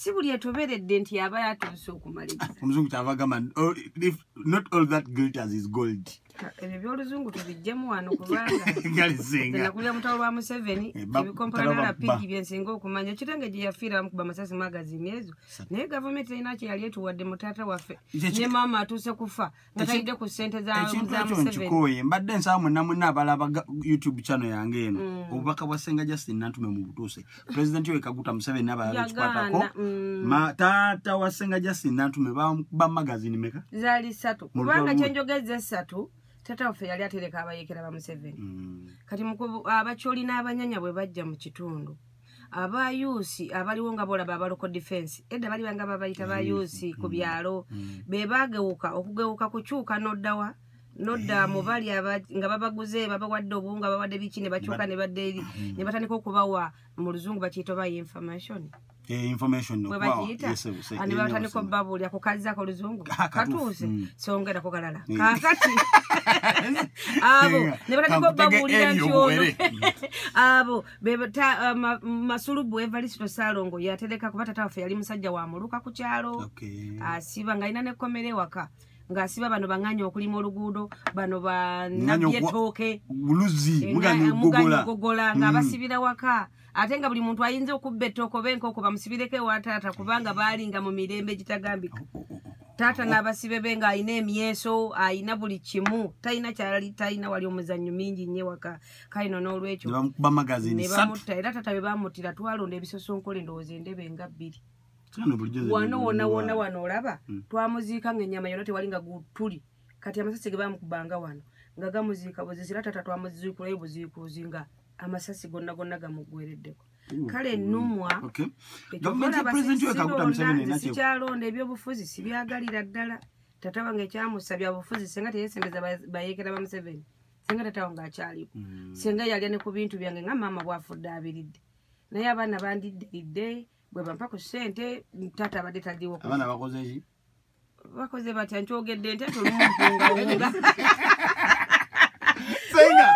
Si buli etoberedde nti aba yatuuse okumaliriza. Omuzungu kyava agamba, "Oh, if not all that glitters is gold." Ebyo by'oluzungu tubijjemu wano, kubanga Kale senga. Nakulira mutalo lwa Museveni. Talo Ebikompana ba- pigi byensinga okumanya. Kitenge gye yafiira bamukuba amasasi magazini ezo, naye gavumenti terina kye yali etuwadde mu taata waffe. Ne maama atuuse kufa nga talidde ku ssente za Ekintu za ekyo Museveni. nkikooye. Mbadde nsaba mwenna mwenna abalaba YouTube channel yange eno, obubaka bwa Senga Justin Nantume mu butuuse Pulezidenti we Kaguta Museveni n'abalala Yagaana, bekikwatako. Taata wa Senga Justin Nantume bamukuba magazini meka? Zaali ssatu. Mu Kubanga lutalo. Kyenjogeza essatu, taata waffe yali atereka abayeekera ba Museveni. Kati abakyoli n'abanyanya bwe bajja mu kitundu, abayuusi abaliwo nga bolaba aba local defense edda bali banga babayita bayuusi ku byalo, be bagewuka okugewuka kukyuka noddawa nodda mu bali nga babaguze, babawadde obuwunga, babawadde biki, ne bakyuka ne badda eri ne batandika okubawa, mu luzungu bakiyita oba information. Information Bwe okubawa. bakiyita. Yes, Ne batandika obabuulira ku kazzaako oluzungu. Ah, katuufu. Katuuse. Songerako kalala. Kakati abo Senga, ne batandika kankutege obabuulira eri nti ono obuwere. Abo Masulubu Evaristo Salongo yatereka, kuba tata waffe yali musajja wa muluka ku kyalo. Asiba ng'alina nekkomera ewaka, ng'asiba bano baŋŋanya okulima oluguudo, bano Ŋŋanya banabyetooke. Buluzi muganya okugogola. Gogola ng'abasibira waka, ate nga buli muntu ayinza okubba ettooke oba enkoko bamusibireko ewa taata, kubanga baalinga mu mirembe egitagambika. Taata n'abasibe be ng'alina emyeso, alina buli kimu, talina kyali talina. Wali omuzannyo mingi nnyo ewaka. Kale no n'olwekyo Ne bamukuba magazini ne ssatu. bamutta. Era taata bwe bamuttira twalonda ebisosonkole, ndowooza endebe nga bbiri. Kano bulijjo nze Wano wonna wonna ndwala. wano olaba twamuziika ng'ennyama yonna tewali, nga gutuli. Kati amasasi ge bamukubanga wano nga gamuziika buzizi, era tata twamuziikulayo buziikuuzi nga amasasi gonna gonna gamuggwereddeko. Kale ennumwa. Okay. Gavumenti ya Pulezidenti we Kaguta Museveni erina Sikyalonda ebyobufuzi, sibyagalira ddala. Tata wange ekyamussa byabufuzi. Senga teyesembeza bayeekera ba Museveni, senga tata wange akyaliwo, senga yalya ne ku bintu byange nga maama bwafudde abiridde, naye abaana bandiddiridde bwe bampa ku ssente. Taata abadde taliwo. Abaana bakoze ki? Bakoze batya? Nkyogedde nti ati olumumpungaunga. Senga.